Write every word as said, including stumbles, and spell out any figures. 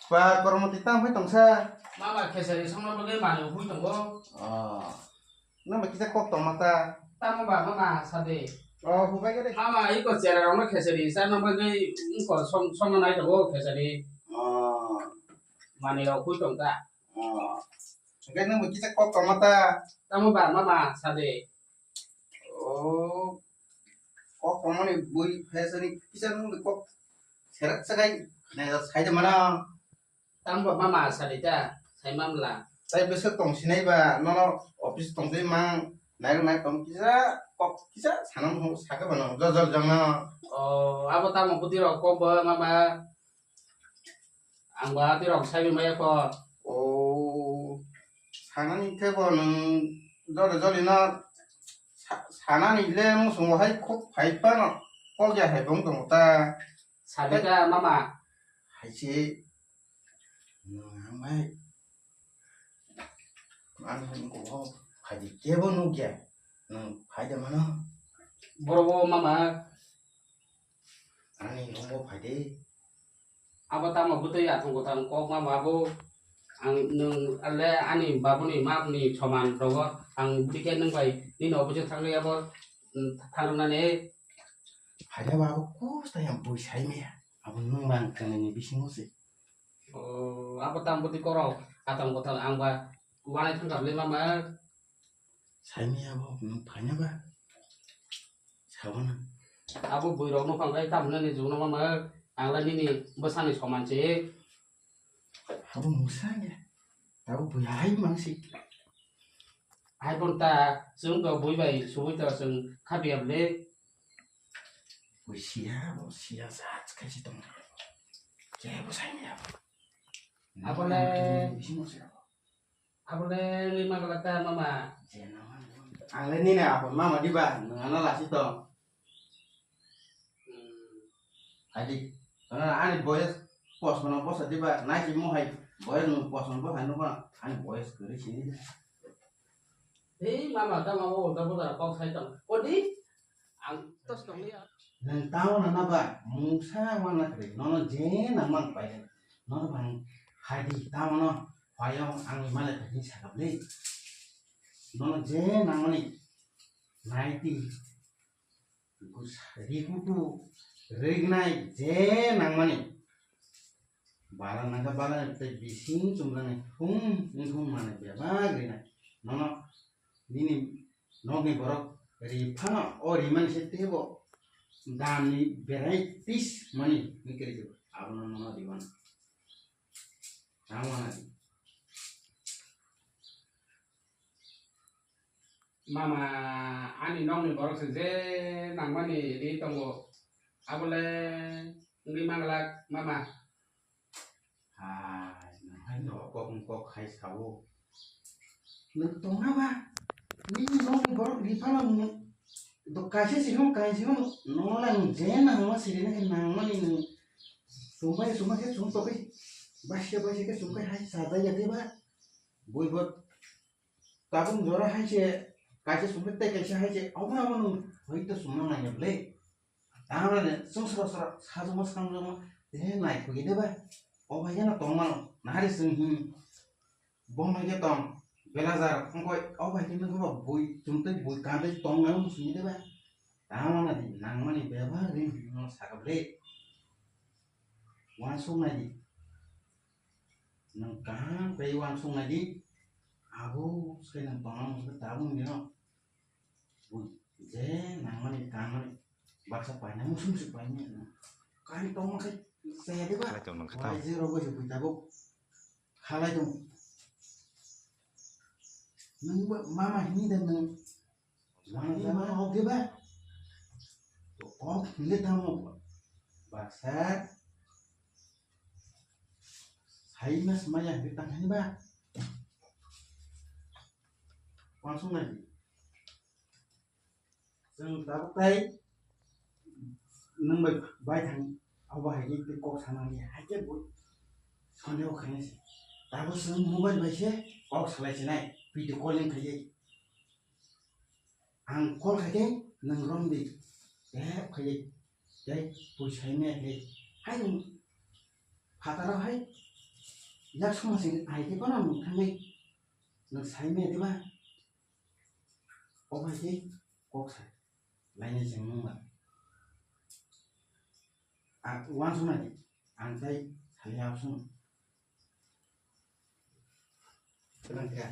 Ba, kormo twi tamo hai tongsa. Mama, khesari songna bagwi manwi hubui tongo. Oh. Nang ba kisa kok tongma ta. Tamo ba, mama, sade. Oh, hubai gede. Mama, iko chera rokno khesari sana bagwi iko song, songna nai tongo khesari. Oh. Manwi rok hui tong ta. Oh. Hwnkhe nang ba kisa kok tongma ta. Tamo ba, mama, sade. Oh. Kok tongmani bui phesani kisa nung kok serak sakai. Nai sai de mana. Tamo ba mama sadi ta, sai mamla. Tai bwswk tong sinai ba, nono office tong twi mang, nairok nairok tong kisa, kok kisa sana mung saka ba no, jol jol jang no. O, abo tamo bwtwi rok kok bo mama. Ang ba twi rok sai maya ko. O, sanani khe bo nwng jol jol no sa-, sanani le musungo hai khuk phai phano kok ya hai bong tongo ta. Sadi ta mama. Hai se. Nwng hambai. Ani hwn kok phaidi kebo nukya. Nwng phaida mano. Borok o mama. Ani nongo phaidi. Abo tamo bwtwi athang kwthang kok mama abo. Ang nwng le ani babuni mapni soman rogo. Ang bwtwi khe nwng bai nini office o thangwi abo, mm, thangrwnani. Phaida ba abo kos tayang bui sai maya. Abo nwng mang kanani bisingo se. O, abo tamo bwtwi korok, atang kwthang ang ba wanai thangkha le mama. Saimaya bo, nwng phaina ba? Sabana. Abo bui rok no phang kai tamo nani jugno mama, ang la nini bwsani soman se. Abo musa ya. Abo bui hai mang si. Hai pon ta, chwng to bui bai, subui to chwng khapiya le. Bo siya, bo siya, sa, kaisa tong. Kebo saimaya bo. Abole, Bisingo siya bo. Abole, lima kalak ta mama. Jena mama. Ang le nini apo mama diba, nang ana lasi tong. Hmm. Adi, ana ani boyes posmano posa diba, nai si mohai, boyes nung posmano posa nung kono, ani boyes kiri sini. Hei, mama, tamo o ulta puta kok sai tong. Odi? Ang tos tong ya. Nang tamo na na ba, mungsa wana kri. Nono je nang mang pai. Nono bang hadi tamo no. Payong ang male tadi sakap le. Nono je nang mani. Naiti. Rikutu, rignai, je nangmani. Bala nangkha bala tei bising chumrani thum wngthum manwi bebak rinai. Nono nini nokni borok ri phano o rimani se teibo damni berai tis mani wngwi kwrwi khe abono nono riwano. Tamo nadi. Mama, ani nokni borok se je nangmani ri tongo. Abole wngwi manglak, mama. Hai, nang hai no kok wng kok hai sao. Nwng tongna ba? Nini nokni borok ri phano nwng do kaisa si hwn, kaisa si hwn, nono nang je nangma siri nang nangmani nwng. Sumbai sumbai khe sum tokwi. Basia basia khe sum kai hai sajai ya de ba. Bui bo Tabuk jora hai se kaisa sumui tei kaisa hai se omo omo nwng hoi to sumna nai le. Tamo le chwng sro sro sajamo sangjamo te nai khugi de ba. O bai no tong mano nahari chwng hi. Bo mai khe tong belajar wngkoi o bai khe nwng ba bui chwng tei bui kan tei tong nai sini de ba. Tamo na di nang mani bebak ring no sakap le. Wan sung nai di. Nwng kaham khe uansuk nai di, abo se nwng tongna muchungkhe tabuk nini no. Bo je nangmani, tangmani, baksa paina, muchung se paina. Kain tongma khe chaya diba? Khalai tong nang khe tamo? Wai je rogo se bui tabuk. Khalai tong. Nwng ba mama hini da nwng. Mama, mama, ok diba? Ok hini tamo. Baksa. Hai mas maya hini tang hini ba. Uansuk nai. Chwng tabuk tai nwng bai, bai thang, abo hai khe tei kok sanani, hai khe bo sondeho khainai se. Tabuk chwng mobile bai se kok salai sinai, video calling khaiwi. Ang call khai khe nwng romdi, tep khaiwi, tei pui sai maya khe, hai nwng phataro hai Yak suma sing ai khe kono nung thangwi nung sai me diba? O bai khe kok sai lainai chwng nung ba. A wan suma di ang tai sali hap sung. Kwlang kha.